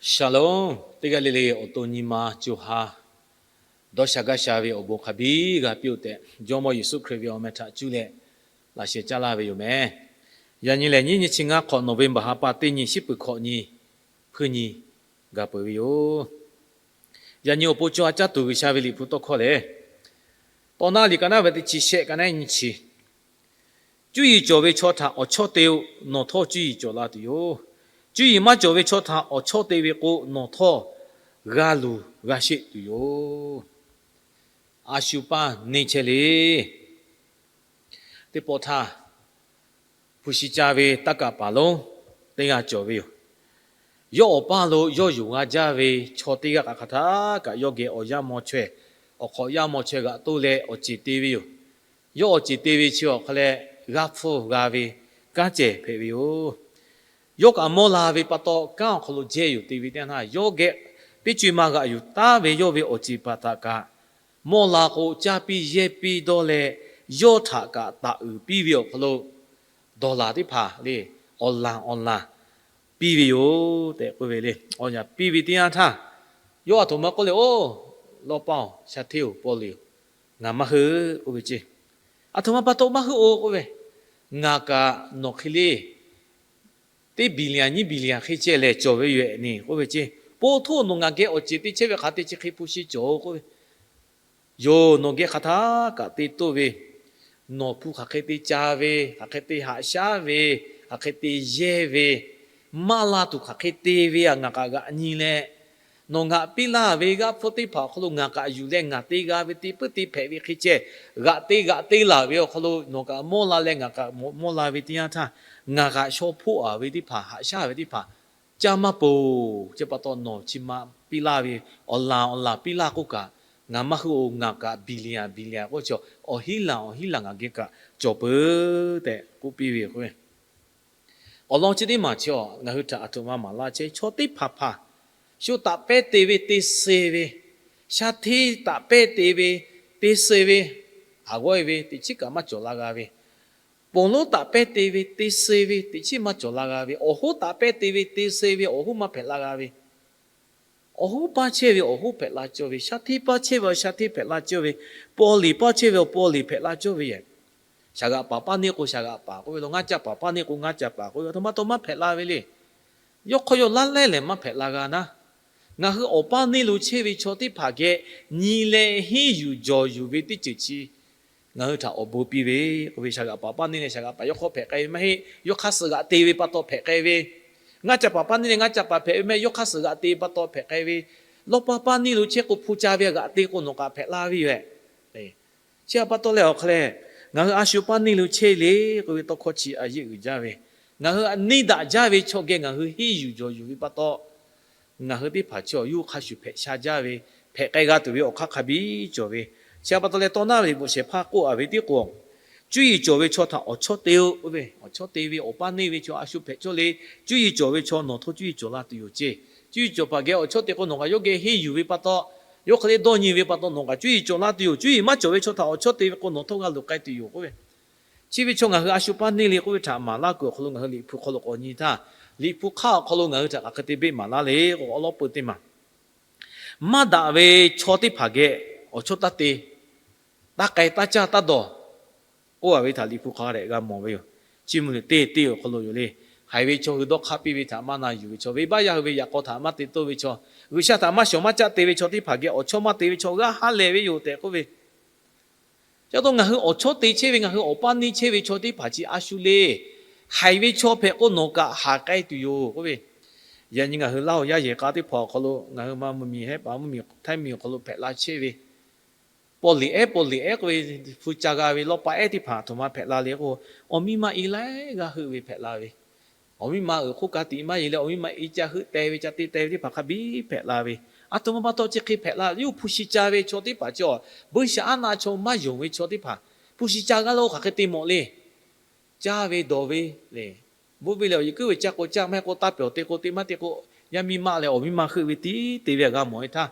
Shalom. Teˇ g'aˇ le le awˬ to nyi ma co ha dawˇ sha gaˇ sha ve awˬ bon hk'a biˇ g'a piˇ-oˆ tehꞈ, Jawˇmawˇ Yeˍsuˆ Hkriꞈ ve awˬ meh htaꞈ cuˇ leh laꞈ sheh caˇ laˇ ve yoˬ meh. Yaꞈ nyi lehˬ, nyiˇ nyi chi ngaˇ hk'awꞈ November ha pa teˇ nyi, shiˉ peuˬ hkawꞈ nyi, hpuiˇ nyi ga peuˬ ve yoˬ. Yaꞈ nyi awˬ pon co ha caˇ tuˬ G'uiˬsha ve Liꞈ hpu tawˇ hkawˇ lehˬ, Tawˇ naˆ liꞈ ka naˆ ve teˇ chi shehˆ, ka naˆ nyi chi, Cuˇ yiˍ cawˬ ve chaw htaꞈ awˬ chawˇ te-o. Nawˬ htawˇ cuˇ yiˍ cawˬ la tuˬ yoˬ. Cuˇ yiˍ maˇ cawˬ ve chaw htaꞈ awˬ chawˇ te ve k'o, nawˬ htawˇ g'a luˬ g'a sheˆ tuˬ yoˬ. A shu paˇ neˇ chehˇ le. Teˇ pawˆ htaˇ, hpu shi ca ve taˇ kaˍ paˍ lonˉ teˇ g'aˇ cawˬ ve yoˬ. Yawˇ awˬ paˇ lo yawˇ yuˬ g'a jaˇ ve chaw teˇ g'aˇ kaꞈ hk'aˬ htaˇ kaꞈ yawˇ geh awˬ yaˇ maw chaweh, awˬ hk'awꞈ yaˇ maw chaweh g'aꞈ toˇ leh awˬ ceˬ te ve yoˬ. Yawˇ awˬ ceˬ te ve chi awˬ hk'a leh g'aˇ hpfuhˇ g'a ve kanˉ cehˬ hpehꞈ ve yoˬ. Yawˇ kaꞈ mawˇ la ve pa taw, kanˉ awˬ hk'aw lo jehˇ yoˬ te ve teˇ yanˇ htaˇ, yawˇ geh teˇ co e ma g'aꞈ yuˬ taˉ ve yawˇ ve awˬ ceˬ paˍ htaꞈ kaꞈ mawˇ la k'o, caˇ piˇ yehˇ piˇ dawˇ leh, yawˇ htaꞈ kaꞈ taˍ uiˍ piˇ ve awˬ hk'aw lo dollar teˇ hpaˍ le, awˬ lanˬ awˬ lanˬ piˇ ve yoˬ tehꞈ k'oˆ ve le. Awˬ yanˍ piˇ ve teˇ yanˇ htaˇ, yawˇ a htoꞈ ma k'oˆ le, Oˇ, lawˇ paˇ-oˬ, sha hteˇ-oˬ, paw liꞈ-oˬ, ngaˬ maˇ heuˆ k'oˆ ve ceˇ. A htoꞈ ma pa taw maˇ heuˆ-oˬ k'oˆ ve, Ngaˬ kaꞈ nawˬ hk'e le teˇ billion nyiˇ billion hk'e ceh lehˬ cawˬ ve yoˬ-ehˍ neˬ k'oˆ ve ceˇ. Po htoˇ nawˬ ngaˬ geh awˬ ceˬ te chehˇ ve hk'aˬ te chi hk'e hpu shi cawˬ-oˬ k'oˆ ve, Yoˬ, nawˬ geh hk'aˬ htaˇ kaꞈ te toˇ ve, nawˬ hpu hk'aˬ hk'e te ca ve, hk'aˬ hk'e te haꞈ shaˉ ve, hk'aˬ hk'e te yehˇ ve, maˇ la tuˬ hk'aˬ hk'e te ve htaꞈ ngaˬ kaꞈ g'aꞈ nyi leh, nawˬ ngaˬ piˇ laˇ ve g'aˇ hpfuhˇ teˇ hpaˍ awˬ hk'aw lo ngaˬ kaꞈ yuˬ leh ngaˬ te g'a ve te puiˉ te hpehꞈ ve hk'e ceh, g'aꞈ te g'aꞈ te laˬ ve awˬ hk'aw lo nawˬ kaꞈ mawˇ la leh ngaˬ kaꞈ mawˇ la ve teˇ yanˇ htaˇ, ngaˬ kaꞈ shaw hpoˆ-a ve teˇ hpaˍ, haꞈ shaˉ ve teˇ hpaˍ caˇ maˇ peuˬ. Chi pa taw nawˬ chi ma piˇ laˇ ve, awˬ lanˬ awˬ lanˬ piˇ laˇ k'oˆ kaꞈ, ngaˬ maˇ heuˆ-oˬ. Ngaˬ kaꞈ billion billion k'oˆ chi, awˬ hinˉ lanˬ awˬ hinˉ lanˬ ngaˬ geh kaꞈ cawˬ peuˬ tehꞈ k'oˆ piˇ ve k'o, awˬ lawn chi teˇ maˬ chi ngaˬ hui htaꞈ a htoꞈ ma maˍ laˇ chehˇ. Chaw teˇ hpaˍ hpaˍ shu taꞈ pehˇ te ve te suh ve, sha hteˇ taꞈ pehˇ te ve te suh ve, aˬ g'awˇ e ve teꞈ chiˉ kaꞈ maˇ cawˬ la g'a ve, ponˬ lonˉ taꞈ pehˇ te ve te suh ve teꞈ chiˉ maˇ cawˬ la g'a ve, awˬ hoˉ taꞈ pehˇ te ve te suh ve awˬ hoˉ maˇ hpehꞈ la g'a ve, awˬ hoˉ paˇ chehˇ ve awˬ hoˉ hpehꞈ la cawˇ ve, sha hteˇ paˇ chehˇ ve awˬ sha hteˇ hpehꞈ la cawˇ ve, paw liꞈ paˇ chehˇ ve awˬ paw liꞈ hpehꞈ la cawˇ ve yoˬ. Shaˍ g'aꞈ paˍ paˇ neˇ k'o shaˍ g'aꞈ paˍ k'oˆ ve law, ngaˇ ca paˍ paˇ neˇ k'o ngaˇ ca paˍ k'oˆ ve, a htoꞈ ma taw maˇ hpehꞈ la ve le. Yawˇ hk'aw yaw laˇ lehˉ lehˬ maˇ hpehꞈ la g'a naˉ. Ngaˬ hui awˬ paˇ neˇ lo chehˇ ve chaw teˇ hpaˍ geh nyi leh henˇ yuˬ jawˬ yuˬ ve teˇ ceuˬ chi ngaˬ hui htaꞈ awˬ bon piˇ ve k'oˆ ve, shaˍ g'aꞈ paˍ paˇ neˇ leh shaˍ g'aꞈ paˍ yawˇ hk'aw hpehꞈ k'ai ve maˇ heˆ. Yawˇ hk'aˇ suh g'aꞈ te ve pa taw hpehꞈ k'ai ve, ngaˇ ca paˍ paˇ neˇ leh ngaˇ ca paˍ hpehꞈ ve mehˆ yawˇ hk'aˇ suh g'aꞈ te pa taw hpehꞈ k'ai ve, lawˇ paˇ paˇ neˇ lo chehˇ k'o hpu ca ve g'aꞈ te k'o nawˬ kaꞈ hpehꞈ la ve yoˬ-ehˍ. Chi pa taw leh awˬ hk'aw leh, ngaˬ hui a shu paˇ neˇ lo chehˇ le k'oˆ ve tawˇ hkawˇ chi a yeˆ uiˍ jaˇ ve, ngaˬ hui neˇ daꞈ jaˇ ve chaw geh ngaˬ hui henˇ yuˬ jawˬ yuˬ ve pa taw, ngaˬ hui teˇ hpaˍ chi awˬ yawˇ hk'a shuˍ hpehꞈ sha jaˇ ve, hpehꞈ k'ai g'a tuˬ ve awˬ hk'aˇ hk'a biˇ cawˬ ve. Chi pa taw leh tawˇ naˉ ve bvuhꞈ shehˍ hpaˇ k'oˆ-a ve tiˉ k'o, Cuˇ yiˍ cawˬ ve chaw htaꞈ awˬ chawˇ te-o k'oˆ ve, awˬ chawˇ te ve awˬ paˇ neˇ ve chaw a shu hpehꞈ cawˇ le. Cuˇ yiˍ cawˬ ve chaw nawˬ htawˇ cuˇ yiˍ cawˬ la tuˬ yoˬ ceˇ. Cuˇ yiˍ cawˬ hpaˍ geh awˬ chawˇ te k'o nawˬ kaꞈ yawˇ geh henˇ yuˬ ve pa taw, yawˇ hk'e le dawˇ nyi ve pa taw nawˬ kaꞈ cuˇ yiˍ cawˬ la tuˬ yoˬ. Cuˇ yiˍ maˇ cawˬ ve chaw htaꞈ awˬ chawˇ te ve k'o nawˬ htawˇ g'a luˬ k'ai tuˬ yoˬ k'oˆ ve. Chi ve chaw ngaˬ hui a shu paˇ neˇ le k'oˆ ve htaꞈ maˍ laˇ kuiˬ awˬ hk'aw lo ngaˬ hui Liꞈ hpu hk'aw lo k'awꞈ nyi htaˇ, Liꞈ hpu hk'aˇ awˬ hk'aw lo ngaˬ hui htaꞈ hk'aˬ hk'e te beˆ maˍ laˇ le k'o, awˉ lawˉ peu teˇ maˬ, maˇ daꞈ ve chaw teˇ hpaˍ geh awˬ chawˇ taˇ te, taˇ k'ai taˇ caˇ taˇ dawˬ k'oˆ-a ve htaꞈ Liꞈ hpu hk'aw leh g'a mawˬ ve yoˬ. Chiˇ mvuh leh teˇ teˇ awˬ hk'aw lo yoˬ le. Haiˬ ve chaw hui dawˇ hk'aˇ piˇ ve htaꞈ maˇ na yuˬ ve chaw, venˇbaˆ yaˇ hui ve yaꞈ k'aw htaꞈ maˇ te toˇ ve chaw, G'uiˬsha htaꞈ maˇ shawˍ maˇ caˆ te ve chaw teˇ hpaˍ geh awˬ chawˇ maˇ te ve chaw g'aˇ haˉ leh ve yoˬ tehꞈ k'oˆ ve. Chi pa taw ngaˬ hui awˬ chawˇ te chehˇ ve, ngaˬ hui awˬ paˇ neˇ chehˇ ve chaw teˇ hpaˍ chi a shu le. Haiˬ ve chaw hpehꞈ k'o nawˬ kaꞈ haˍ k'ai tuˬ yoˬ k'oˆ ve. Yaꞈ nyi ngaˬ hui Laˇ huˍ yaˇ yehˬ k'a teˇ hpaˍ awˬ hk'aw lo, ngaˬ hui ma mvuhˇmiˬ hehˉ paˍ mvuhˇmiˬ htaiˇ miˬ awˬ hk'aw lo hpehꞈ la chehˇ ve, paw liꞈ ehˉ paw liꞈ ehˉ k'oˆ ve, hpu ca g'a ve lawˇ pa ehˉ teˇ hpaˍ a htoꞈ ma hpehꞈ la le k'o, awˬ miˇ ma i laiˉ g'aˇ heuˆ ve hpehꞈ la ve, awˬ miˇ ma uiˍ hk'oˆ ka tiꞈ maˇ yeˬ leh awˬ miˇ ma i ca heuˆ teh ve ca te teh ve teˇ hpaˍ hk'a biˇ hpehꞈ la ve. A htoꞈ ma pa taw chi hk'e hpehꞈ la, yawˇ hpu shi ca ve chaw teˇ hpaˍ chi awˬ, buiˇshaˆaˉnaˆ chaw maˇ yonˍ ve chaw teˇ hpaˍ hpu shi ca g'aˇ la k'o hk'aˬ hk'e te mawˬ le. Caˇ ve dawˬ ve le, bvuhˆ ve lehˬ awˬ yeˬ kuiˉ ve caˇ k'o caˇ, maˇ heˆ k'o taˇ pyawˬ te k'o te maˇ te k'o, yaˇ miˇ ma lehˬ awˬ miˇ ma heuˆ ve tiˉ te ve htaꞈ g'a mawˬ ve htaˇ,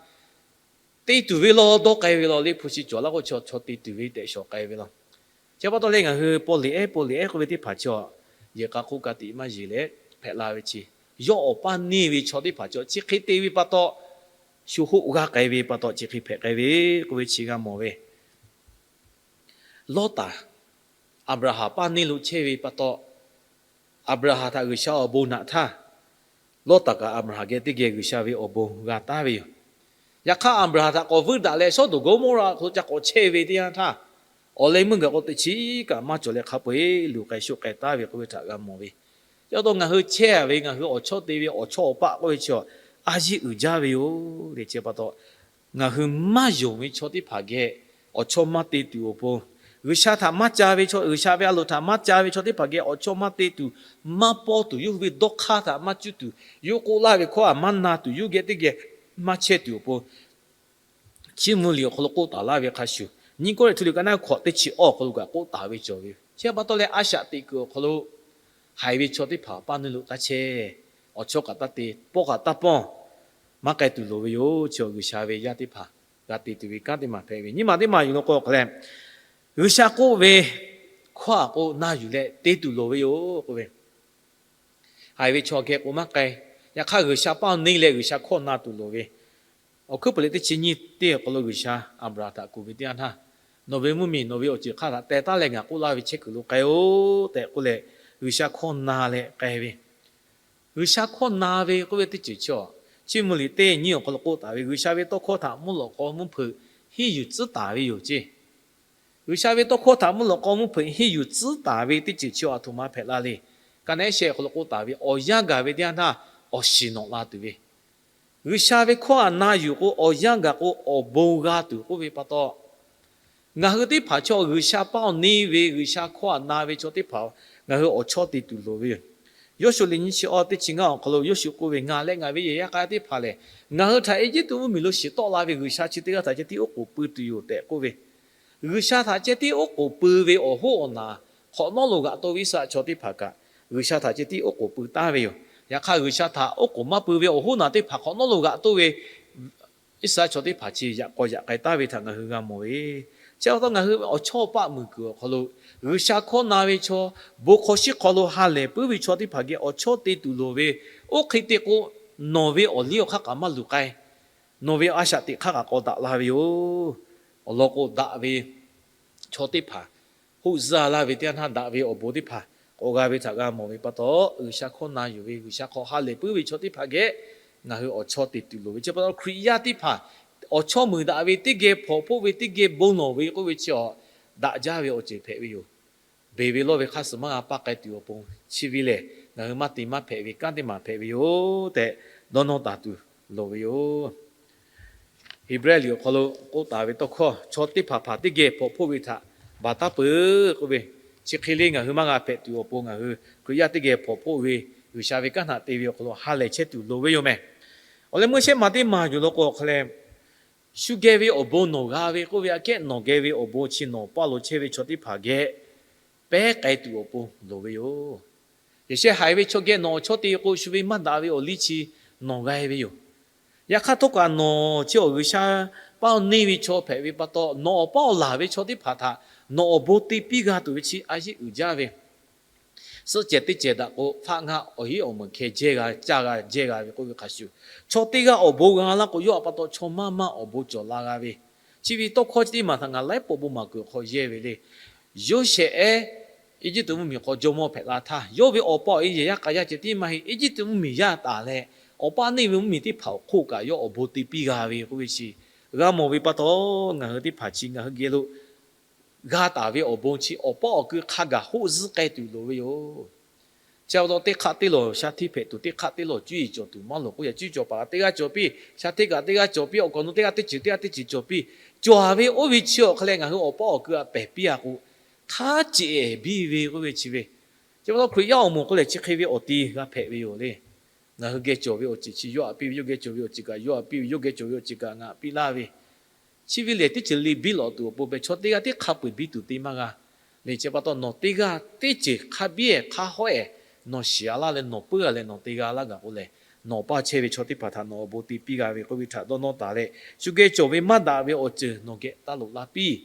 te tuˬ ve law dawˇ k'ai ve law le, hpu shi cawˬ laˇ k'o chaw chaw te tuˬ ve tehꞈ shawˍ k'ai ve law. Chi pa taw leh ngaˬ hui paw liꞈ ehˉ paw liꞈ ehˉ k'oˆ ve teˇ hpaˍ chi awˬ, yehˬ k'a hk'oˆ ka tiꞈ maˇ yeˬ leh hpehꞈ la ve chi yawˇ awˬ paˇ neˇ ve chaw teˇ hpaˍ cawˬ chi hk'e te ve pa taw, shu hoˆ g'aˇ k'ai ve pa taw chi hk'e hpehꞈ k'ai ve k'oˆ ve chi g'a mawˬ ve. Lawˇtaˍ, Aˍbraˍhanˍ paˇ neˇ lo chehˇ ve pa taw, Aˍbraˍhanˍ htaꞈ G'uiˬsha awˬ bon naꞈ htaˇ, Lawˇtaˍ kaꞈ Aˍbraˍhanˍ geh teˇ geh G'uiˬsha ve awˬ bon g'a taˉ ve yoˬ. Yaꞈ hk'aˇ Aˍbraˍhanˍ htaꞈ k'awꞈ vuiˇ daꞈ leh Sawˉdonˍ Gawˇmawˇraꞈ hk'aw lo ca k'awꞈ chehˇ ve teˇ yanˇ htaˇ, awˬ leh meuˇ gaˬ k'o teꞈ chiˉ kaꞈ maˇ cawˬ leh hk'a peu-eˬ luˬ k'ai shoˆ k'ai taˉ ve k'oˆ ve htaꞈ g'a mawˬ ve. Chi pa taw ngaˬ hui chehˇ ve ngaˬ hui awˬ chawˇ te ve awˬ chawˇ awˬ paˆ k'oˆ ve chi a, a yiˇ uiˍ jaˇ ve yoˬ le. Chi pa taw ngaˬ hui maˇ yonˍ ve chaw teˇ hpaˍ geh awˬ chawˇ maˇ te tuˬ awˬ pon, G'uiˬsha htaꞈ maˇ ca ve chaw, G'uiˬsha ve a loˍ htaꞈ maˇ ca ve chaw teˇ hpaˍ geh awˬ chawˇ maˇ te tuˬ, maˇ pawˇ tuˬ, yawˇ hui ve dawˇ hk'aˇ htaꞈ maˇ cuˇ tuˬ, yawˇ k'oˆ laˇ ve hkawˇ htaꞈ maˇ na tuˬ, yawˇ geh teˇ geh maˇ chehˇ tuˬ awˬ pon, Chiˇ mvuh liꞈ awˬ hk'aw lo k'oˆ taˍ laˇ ve hk'a shuˍ, nyiˇ Kawˇrenˍhtuˆ liꞈ ka naˉ hkawꞈ teˇ chi awˇ awˬ hk'aw lo kaꞈ k'oˆ taˍ ve cawˬ ve yoˬ. Chi pa taw leh a shaꞈ teꞈ kuiˬ awˬ hk'aw lo haiˬ ve chaw teˇ hpaˍ paˇ neˇ lo taˇ chehˇ, awˬ chawˇ kaꞈ taˇ te, pawˇ kaꞈ taˇ pawˇ, maˇ k'ai tuˬ loˍ ve yoˬ. Chi G'uiˬsha ve yaˇ teˇ hpaˍ g'a te tuˬ ve kanˉ teˇ maˬ hpehꞈ ve. Nyiˇ maˬ teˇ maˬ yuˬ lo k'o hk'a leh, G'uiˬsha k'oˆ ve hkawˇ a k'o na yuˬ leh te tuˬ loˍ ve yoˬ k'oˆ ve. Haiˬ ve chaw geh k'o maˇ k'ai. Yaꞈ hk'aˇ G'uiˬsha paˇ neˇ leh G'uiˬsha hkawˇ na tuˬ loˍ ve. Awˬ hkuiˉ puiˍ leh teˇ chi nyiˇ teˇ awˬ hk'aw lo G'uiˬsha Aˍbraˍhanˍ htaꞈ kuˬ ve teˇ yanˇ htaˇ, nawˬ ve mvuhˇmiˬ nawˬ ve awˬ ceuˬ hk'aˇ htaꞈ teh taˉ leh ngaˬ k'oˆ laˇ ve chehˇ kuiˬ lo k'ai-oˆ tehꞈ k'oˆ leh, G'uiˬsha hkawˇ na leh k'ai ve. G'uiˬsha hkawˇ na ve k'oˆ ve teˇ ceuˬ chi a, Chiˇ mvuh liꞈ teˇ nyiˇ awˬ hk'aw lo k'oˆ taˍ ve, G'uiˬsha ve tawˇ hkawˇ htaꞈ mvuhˇ lawꞈ k'aw mvuhˇ hpeuꞈ henˇ yuˬ tcuhˉ taˍ ve yoˬ ceˇ. G'uiˬsha ve tawˇ hkawˇ htaꞈ mvuhˇ lawꞈ k'aw mvuhˇ hpeuꞈ henˇ yuˬ tcuhˉ taˍ ve teˇ ceuˬ chi a htoꞈ ma hpehꞈ la le. Ka naˉ shehˆ awˬ hk'aw lo k'oˆ taˍ ve, awˬ yanˇ gaˬ ve teˇ yanˇ htaˇ awˬ shiˍ nawꞈ la tuˬ ve, G'uiˬsha ve hkawˇ htaꞈ na yuˬ k'o awˬ yanˇ gaˬ k'o awˬ bon g'a tuˬ k'oˆ ve pa taw, ngaˬ hui teˇ hpaˍ chaw G'uiˬsha paˇ awˬ neˇ ve G'uiˬsha hkawˇ htaꞈ na ve chaw teˇ hpaˍ ngaˬ hui awˬ chawˇ te tuˬ loˍ ve yoˬ. Yawˇshuˆ liꞈ nyiˇ chi awˇ teˇ chi ngaˇ awˬ hk'aw lo Yawˇshuˆ k'oˆ ve, Ngaˬ leh ngaˬ ve yehˬ yaˇ k'a teˇ hpaˍ lehˬ, ngaˬ hui htaꞈ Eˇjiˇtuꞈ mvuhˇmiˬ lo shiˍ tawˆ la ve G'uiˬsha chi teˇ g'aˇ htaꞈ ceh tiˉ oˉ k'oˍ pui tuˬ yoˬ tehꞈ k'oˆ ve. G'uiˬsha htaꞈ ceh tiˉ oˉ k'oˍ pui ve awˬ hoˉ awˬ naˬ hk'awꞈ nawˉ lo g'aꞈ toˆ ve Iˉsaˍreˍlaˆ chaw teˇ hpaˍ kaꞈ G'uiˬsha htaꞈ ceh tiˉ oˉ k'oˍ pui taˍ ve yoˬ. Yaꞈ hk'aˇ G'uiˬsha htaꞈ oˉ k'oˍ maˇ pui ve awˬ hoˉ naˬ teˇ hpaˍ hk'awꞈ nawˉ lo g'aꞈ toˆ ve Iˉsaˍreˍlaˆ chaw teˇ hpaˍ chi yaꞈ k'aw yaꞈ k'ai taˍ ve htaꞈ ngaˬ hui g'a mawˬ ve. Chi pa taw ngaˬ hui awˬ chawˇ paˆ muiˬ kuiˬ awˬ hk'aw lo G'uiˬsha hkawˇ na ve chaw, bon hk'aw shiˉ hk'aw lo ha lehˬ puiˉ ve chaw teˇ hpaˍ geh awˬ chawˇ te tuˬ loˍ ve. Oˇ hk'e te k'o, nawˬ ve awˬ liˇ awˬ hk'aˇ kaꞈ maˇ luˬ k'ai. Nawˬ ve a shaꞈ teꞈ hk'aˇ kaꞈ k'awꞈ daꞈ la ve yoˬ. Awˬ lawn k'o, daꞈ ve chaw teˇ hpaˍ, hoˆ zuhˇ laˇ ve teˇ yanˇ htaˇ daꞈ ve awˬ bon teˇ hpaˍ k'awꞈ g'a ve htaꞈ g'a mawˬ ve pa taw, G'uiˬsha hkawˇ na yuˬ ve G'uiˬsha hk'aw ha lehˬ puiˉ ve chaw teˇ hpaˍ geh ngaˬ hui awˬ chawˇ te tuˬ loˍ ve. Chi pa taw Hkriꞈ yaˇ teˇ hpaˍ awˬ chawˇ muiˬ daꞈ ve teˇ geh hpawnˬ hpoˆ ve teˇ geh bon lawˬ ve k'oˆ ve chi a, daꞈ jaˇ ve awˬ ceuˬ hpehꞈ ve yoˬ. Beˬ ve lawˇ ve hk'aˇ suh maˇ g'a paˇ k'ai tuˬ awˬ pon, chi ve lehˬ ngaˬ hui maˇ te maˇ hpehꞈ ve kanˉ teˇ maˬ hpehꞈ ve yoˬ tehꞈ dawˇ nawˇ taˍ tuˬ loˍ ve yoˬ. Heˍbrehˇ liꞈ awˬ hk'aw lo k'oˆ taˍ ve tawˇ hkawˇ, chaw teˇ hpaˍ hpaˍ teˇ geh hpawnˬ hpoˆ ve htaꞈ baˬ taˉ peuˬ k'oˆ ve, chi hk'e le ngaˬ hui maˇ g'a hpehꞈ tuˬ awˬ pon ngaˬ hui Hkriꞈ yaˇ teˇ geh hpawnˬ hpoˆ ve G'uiˬsha ve kanˉ htaꞈ te ve awˬ hk'aw lo ha lehˬ chehˇ tuˬ loˍ ve yoˬ meh. Awˬ leh meuˇ shehˆ maˬ teˇ maˬ yuˬ law k'o awˬ hk'a leh, shu geh ve awˬ bon nawˬ g'a ve k'oˆ ve aꞈ kehˉ nawˬ geh ve awˬ bon chi nawˬ paˇ lo chehˇ ve chaw teˇ hpaˍ geh pehˉ k'ai tuˬ awˬ pon loˍ ve yoˬ. Yeˬ sheh haiˬ ve chaw geh nawˬ awˬ chawˇ te k'o, shu ve maˇ daꞈ ve awˬ liˇ chi nawˬ g'a ve yoˬ. Yaꞈ hk'aˇ htawˇ kaꞈ nawˬ chi awˬ G'uiˬsha paˇ neˇ ve chaw hpehꞈ ve pa taw, nawˬ awˬ paˇ awˬ laˬ ve chaw teˇ hpaˍ htaꞈ nawˬ awˬ bon te piˇ g'a tuˬ ve chi a yiˉ uiˍ jaˇ ve. Suhˆ cehˬ teˇ cehˬ daꞈ k'o, hpaˆ ngaˆ awˬ hiˉ awˬ meunˍ hkeh jehˇ g'a, caˇ g'a, jehˇ g'a ve k'oˆ ve hk'a shuˍ, chaw teˇ g'aˇ awˬ bon g'a laˇ k'o, yawˇ htaꞈ pa taw chaw maˇ maˇ awˬ bon cawˬ la g'a ve. Chi ve tawˇ hkawˇ chi teˇ maˬ htaꞈ ngaˬ laiˉ pawˆ bon maˍ kuiˬ hk'aw yehˇ ve le. Yoˇsehꞈ ehˉ Eˇjiˇtuꞈ mvuhˇmiˬ hk'aw jawˇmawˇ hpehꞈ la htaˇ, yawˇ ve awˬ pa awˬ e yehˬ yaˇ k'a yaˇ ceh tiˉ maˇ heˆ. Eˇjiˇtuꞈ mvuhˇmiˬ yaˇ taˍ leh, awˬ paˇ neˇ ve mvuhˇmiˬ teˇ hpaˍ awˬ hk'oˆ kaꞈ yawˇ awˬ bon te piˇ g'a ve k'oˆ ve chi g'a mawˬ ve pa taw, ngaˬ hui teˇ hpaˍ chi ngaˬ hui geh lo g'a taˍ ve awˬ bon chi awˬ paˇ awˬ kui hk'a gaˬ hoˆ zuhˇ k'ai tuˬ loˍ ve yoˬ. Chi pa taw teˇ hk'aˆ teˇ lawˬ shaˉ hteˇ hpehꞈ tuˬ, teˇ hk'aˆ teˇ lawˬ cuˇ yiˍ cawˬ tuˬ maˇ loˍ k'oˆ, yaꞈ cuˇ cawˬ paˍ teˇ g'aˇ cawˬ piˇ, shaˉ hteˇ kaꞈ teˇ g'aˇ cawˬ piˇ, awˬ kaˍ awˬ nu teˇ g'aˇ teˇ ceuˬ teˇ g'aˇ teˇ ceuˬ cawˬ piˇ. Cawˬ ve oˇ ve chi awˬ hk'a leh ngaˬ hui awˬ paˇ awˬ kui htaꞈ pehˬ piˇ a k'o, hk'a ceꞈ ehˍ biˇ ve k'oˆ ve chi ve. Chi pa taw Hkriꞈ yaˇ awˬ moˍ k'oˆ lehˬ chi hk'e ve awˬ ti g'a hpehꞈ ve yoˬ le. Ngaˬ hui geh cawˬ ve awˬ ceuˬ chi yawˇ htaꞈ piˇ ve, yawˇ geh cawˬ ve awˬ ceuˬ kaꞈ yawˇ htaꞈ piˇ ve, yawˇ geh cawˬ ve awˬ ceuˬ kaꞈ ngaˬ htaꞈ piˇ laˇ ve. Chi ve lehˬ teˇ ceuˬ le biˇ lawꞈ tuˬ awˬ pon hpehꞈ, chaw teˇ g'aˇ teˇ hk'a peu-eˬ biˇ tuˬ te maˇ g'a. Lehˬ chi pa taw nawˬ teˇ g'aˇ teˇ ceuˬ hk'a biˇ ehˍ hk'a hawˉ ehˍ nawˬ shiˍ a laˇ leh nawˬ puiˉ g'a leh nawˬ te g'a laˇ gaˬ k'o lehˬ, nawˬ paˇ chehˇ ve chaw teˇ hpaˍ htaꞈ nawˬ awˬ bon te piˇ g'a ve k'oˆ ve htaꞈ dawˇ nawˇ taˍ leh, shu geh cawˬ ve maˇ daꞈ ve awˬ ceuˬ nawˬ geh taˇ loꞈ la piˇ.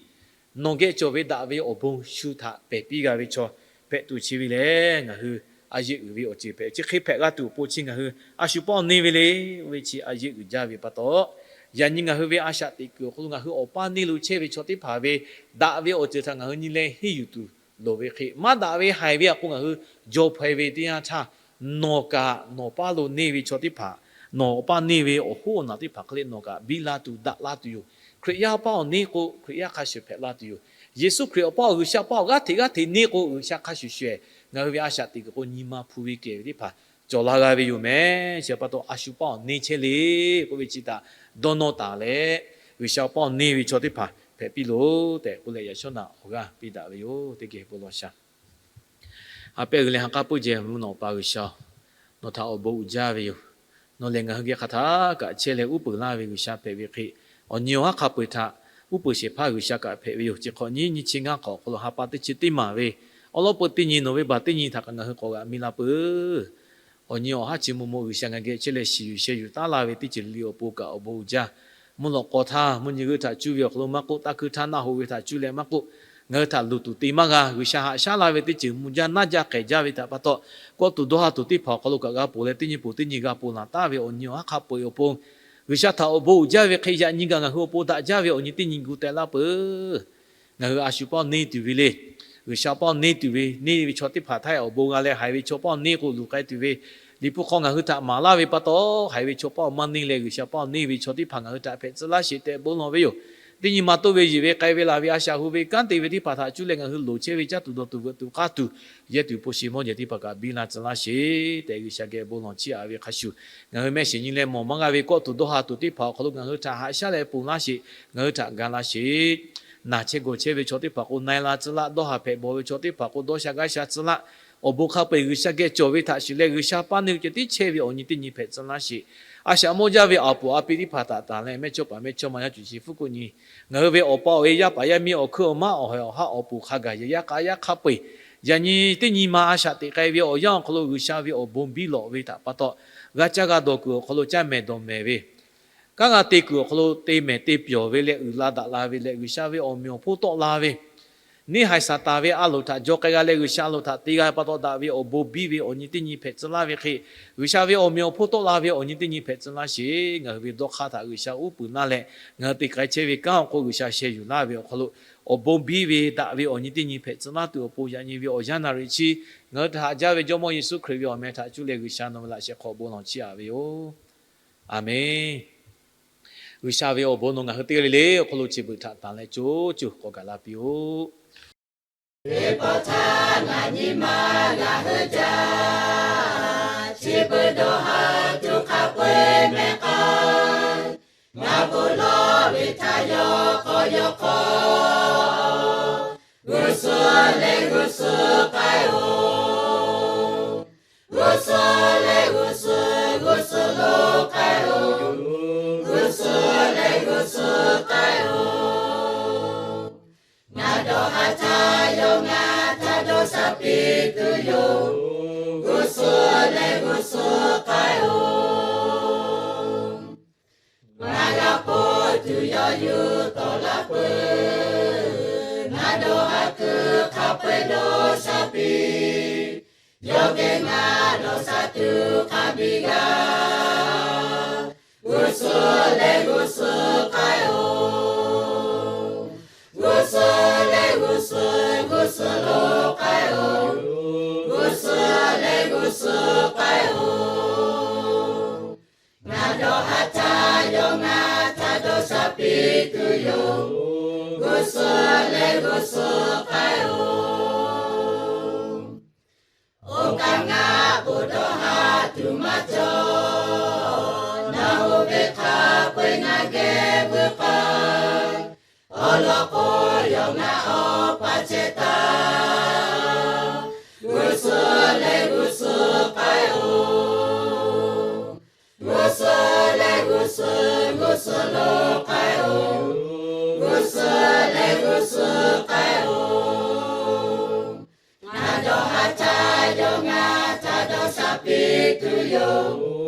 Nawˬ geh cawˬ ve daꞈ ve awˬ bon shu htaꞈ pehˬ piˇ g'a ve chaw hpehꞈ tuˬ chi ve lehˬ, ngaˬ hui a yeˆ uiˍ ve awˬ ceuˬ hpehꞈ. Chi hk'e hpehꞈ g'a tuˬ awˬ pon chi ngaˬ hui a shu pawˆ neˇ ve le, oˇ ve chi a yeˆ uiˍ jaˇ ve pa taw, yaꞈ nyi ngaˬ hui ve a shaꞈ teꞈ kuiˬ awˬ hk'aw lo ngaˬ hui awˬ paˇ neˇ lo chehˇ ve chaw teˇ hpaˍ ve daꞈ ve awˬ ceuˬ htaꞈ ngaˬ hui nyi leh henˇ yuˬ tuˬ loˍ ve hk'e, maˇ daꞈ ve haiˬ ve a k'o ngaˬ hui jaw hpaw-e ve teˇ yanˇ htaˇ, nawˬ kaꞈ nawˬ paˇ lo neˇ ve chaw teˇ hpaˍ, nawˬ awˬ paˇ neˇ ve awˬ hoˉ awˬ naˬ teˇ hpaˍ hk'e le nawˬ kaꞈ biˇ la tuˬ daꞈ la tuˬ yoˬ. Hkriꞈ yaˇ paˇ awˬ neˇ k'o Hkriꞈ yaˇ hk'a shuˍ hpehꞈ la tuˬ yoˬ. Yeˍsuˆ Hkriꞈ awˬ paˇ awˬ G'uiˬsha paˇ awˬ g'aˇ hteꞈ g'aˇ hteꞈ neˇ k'o G'uiˬsha hk'a shuˍ shuˍ-ehˍ ngaˬ hui ve a shaꞈ teꞈ kuiˬ k'o nyi ma hpu ve kehˬ ve teˇ hpaˍ cawˬ la g'a ve yoˬ mehˍ. Chi pa taw a shu paˇ awˬ neˇ chehˇ le k'oˆ ve chi htaꞈ dawˇ nawˇ taˍ leh, G'uiˬsha paˇ awˬ neˇ ve chaw teˇ hpaˍ hpehꞈ piˇ loˬ tehꞈ k'oˆ leh yaꞈ shawˉ naꞈ awˬ g'aˇ piˇ daꞈ ve yoˬ. Teˇ geh bon law sha. Ha pehˇ g'uiˬ leh ha k'aˉ puiˉ jehˬ mvuhˇ naw pa G'uiˬsha-oˬ, nawˬ htaꞈ awˬ bon uiˍ jaˇ ve yoˬ. Nawˬ lehˬ ngaˬ hui geh hk'aˬ htaˇ kaꞈ chehˇ leh uˉ peunˍ laˇ ve G'uiˬsha hpehꞈ ve hk'e, awˬ nyi awˬ haˉ hk'a peu-eˬ htaꞈ uˉ peunˍ shehˍ hpaˇ G'uiˬsha kaꞈ hpehꞈ ve yoˬ. Chi hk'awꞈ nyiˇ nyiˇ chi ngaˇ hk'awꞈ awˬ hk'aw lo ha pa teˇ chi teˇ maˬ ve awˉ lawˉ peu teˇ nyi nawˬ ve baˬ teˇ nyi htaꞈ kaꞈ ngaˬ hui k'awꞈ g'aꞈ mi la peuˬ. Awˬ nyi awˬ haˉ chi maw maw G'uiˬsha ngaˬ geh chehˇ leh shiˍ yuˬ sheh yuˬ taˉ laˇ ve teˇ ceuˬ le le awˬ pon kaꞈ awˬ bon uiˍ jaˇ. Mvuhˇ lawꞈ k'aw htaˇ mvuhˇ nyi g'euˆ htaꞈ cuˇ ve awˬ hk'aw lo maˇ k'oˆ, taˇ hkui htaˇ naˆ hoꞈ ve htaꞈ cuˇ leh maˇ k'oˆ, ngaˬ hui htaꞈ luˬ tuˬ te maˇ g'a. G'uiˬsha haꞈ shaˉ laˇ ve teˇ ceuˬ mvuh jaˇ naˇ jaˇ k'ehˬ jaˇ ve htaꞈ pa taw, kawˆ tuˬ dawˇ ha tuˬ teˇ hpaˍ awˬ hk'aw lo kaꞈ g'a ponˬ leh teˇ nyi poˬ teˇ nyi g'a ponˬ laˬ taˍ ve awˬ nyi awˬ haˉ hk'a peu-eˬ awˬ pon, G'uiˬsha htaꞈ awˬ bon uiˍ jaˇ ve hk'e yaꞈ nyi gaˬ ngaˬ hui awˬ pon daꞈ jaˇ ve awˬ nyi teˇ nyi gu teh laˇ peuˬ. Ngaˬ hui a shu paˇ neˇ tuˬ ve le. G'uiˬsha paˇ neˇ tuˬ ve, neˇ ve chaw teˇ hpaˍ htaˇ awˬ bon g'a leh haiˬ ve chaw paˇ neˇ k'o luˬ k'ai tuˬ ve, Liꞈ hpu hk'aw ngaˬ hui htaꞈ maˍ laˇ ve pa taw, haiˬ ve chaw paˇ maˇ neˇ leh G'uiˬsha paˇ neˇ ve chaw teˇ hpaˍ ngaˬ hui htaꞈ hpehꞈ tcuh laˇ sheˍ tehꞈ bon lawˬ ve yoˬ. Teˇ nyi ma toˇ ve yeˬ ve k'ai ve laˬ ve a shaꞈ hu ve kanˉ te ve teˇ hpaˍ htaꞈ cuˇ leh ngaˬ hui loˍ chehˇ ve caˇ tuˬ dawˬ tuˬ veuꞈ tuˬ k'aˇ tuˬ yehˇ tuˬ hpu shi mawˇ jehˬ teˇ hpaˍ kaꞈ biˇ la tcuh laˇ sheˍ tehꞈ G'uiˬsha geh bon lawˬ chiˇ aꞈ ve hk'a shuˍ, ngaˬ hui mehˆ shiˍ nyi leh mawˬ maˇ g'a ve kawˆ tuˬ dawˇ ha tuˬ teˇ hpaˍ awˬ hk'aw lo ngaˬ hui htaꞈ haꞈ shaˉ leh ponˬ laˇ sheˍ, ngaˬ hui htaꞈ ga laˇ sheˍ. Naˬ chehˇ gawˬ chehˇ ve chaw teˇ hpaˍ k'o na-e la tcuh laˇ, dawˇ ha hpehꞈ bawˬ ve chaw teˇ hpaˍ k'o dawˇ sha gaˇ sha tcuh laˇ. Awˬ bon hk'a peu-eˬ G'uiˬsha geh cawˬ ve htaꞈ shiˍ leh G'uiˬsha paˇ neˇ ceh tiˉ chehˇ ve awˬ nyi teˇ nyi hpehꞈ tcuh laˇ sheˍ. A shaꞈ mawˇ jaˇ ve awˬ puˍ awˬ pi teˇ hpaˍ htaꞈ tanˬ leh mehˇchawˇ paˍ mehˇchawˇma yaˇ cuˬ chi hpfuhˇ k'oˆ nyi, ngaˬ hui ve awˬ pa awˬ e yaˇ paˍ yaˇ miˇ awˬ hkuiˉ awˬ maˉ awˬ haiˬ awˬ haˉ awˬ puˍ hk'a gaˬ yehˬ yaˇ k'a yaˇ hk'a peu-eˬ, yaꞈ nyi teˇ nyi ma a shaꞈ teꞈ k'ai ve awˬ yanˇ awˬ hk'aw lo G'uiˬsha ve awˬ bon biˇ lawꞈ ve htaꞈ pa taw, g'a caˇ g'a dawˬ kuiˬ awˬ hk'aw lo caˇ mehˍ dawˬ mehˍ ve, kanˉ g'a te kuiˬ awˬ hk'aw lo te mehˍ te pyawˬ ve leh uiˍ la daꞈ la ve leh G'uiˬsha ve awˬ meꞈ awˬ hponˇ tawˆ la ve, neˇ haiˬ Saˍtanˍ ve a loˍ htaꞈ jaw k'ai g'a leh G'uiˬsha a loˍ htaꞈ te g'a ve pa taw daꞈ ve awˬ bon biˇ ve awˬ nyi teˇ nyi hpehꞈ tcuh laˇ ve hk'e, G'uiˬsha ve awˬ meꞈ awˬ hponˇ tawˆ la ve awˬ nyi teˇ nyi hpehꞈ tcuh laˇ sheˍ. Ngaˬ hui ve dawˇ hk'aˇ htaꞈ G'uiˬsha uˉ peunˍ laˇ leh, ngaˬ hui te k'ai chehˇ ve kanˉ awˬ hk'aw G'uiˬsha sheh yuˬ laˇ ve awˬ hk'aw lo, awˬ bon biˇ ve daꞈ ve awˬ nyi teˇ nyi hpehꞈ tcuh laˇ tuˬ awˬ pon yaꞈ nyi ve awˬ yanˇ naˍ riˍ chi ngaˬ hui htaꞈ haꞈ jaˇ ve Jawˇmawˇ Yeˍsuˆ Hkriꞈ ve awˬ meh htaꞈ cuˇ leh G'uiˬsha nawˬ ve laꞈ sheh hk'aw bon lawˬ chiˇ aꞈ ve yoˬ. Aˍmenˍ. G'uiˬsha ve awˬ bon nawˬ ngaˬ hui teˇ g'aˇ le le awˬ hk'aw lo chi beuꞈ htaꞈ tanˬ leh co co k'awꞈ gaˬ la piˇ-oˆ. Teˇ pawˆ htaˇ ngaˬ nyi ma ngaˬ hui jaˇ, chi beuꞈ dawˇ ha tuˬ hk'a peu-eˬ meh k'ai. Ngaˬ bon lawˬ ve htaꞈ yawˇ k'awꞈ yawˇ k'awꞈ, g'uˇ suhˍ leh g'uˇ suhˍ k'ai-oˬ. G'uˇ suhˍ leh g'uˇ suhˍ, g'uˇ suhˍ lo k'ai-oˬ. G'uˇ suhˍ leh g'uˇ suhˍ k'ai-oˬ. Ngaˬ dawˇ ha htaꞈ yawˇ ngaˬ htaꞈ dawˇ sha piˇ tuˬ yoˬ. G'uˇ suhˍ leh g'uˇ suhˍ k'ai-oˬ. Ngaˬ g'a hpawˇ tuˬ yawˇ yuˬ tawˆ la peuˬ. Ngaˬ dawˇ ha kuiˬ hk'a peu-eˬ dawˇ sha piˇ. Yawˇ geh ngaˬ dawˇ sha tuˬ hk'a biˇ g'a. G'uˇ suhˍ leh g'uˇ suhˍ k'ai-oˬ. G'uˇ suhˍ leh g'uˇ suhˍ, g'uˇ suhˍ lo k'ai-oˬ. G'uˇ suhˍ leh g'uˇ suhˍ k'ai-oˬ. Ngaˬ dawˇ ha htaꞈ yawˇ ngaˬ htaꞈ dawˇ sha piˇ tuˬ yoˬ. G'uˇ suhˍ leh g'uˇ suhˍ k'ai-oˬ. Oˇ kaꞈ ngaˬ k'o dawˇ ha tuˬ maˇ cawˬ. Nawˬ hui ve hk'a peu-eˬ ngaˬ geh veuꞈ k'ai. Awˬ lawn k'o, yawˇ ngaˬ awˬ pa chehˇ taˍ. G'uˇ suhˍ leh g'uˇ suhˍ k'ai-oˬ. G'uˇ suhˍ leh g'uˇ suhˍ, g'uˇ suhˍ lo k'ai-oˬ. G'uˇ suhˍ leh g'uˇ suhˍ k'ai-oˬ. Ngaˬ dawˇ ha htaꞈ yawˇ ngaˬ htaꞈ dawˇ sha piˇ tuˬ yoˬ.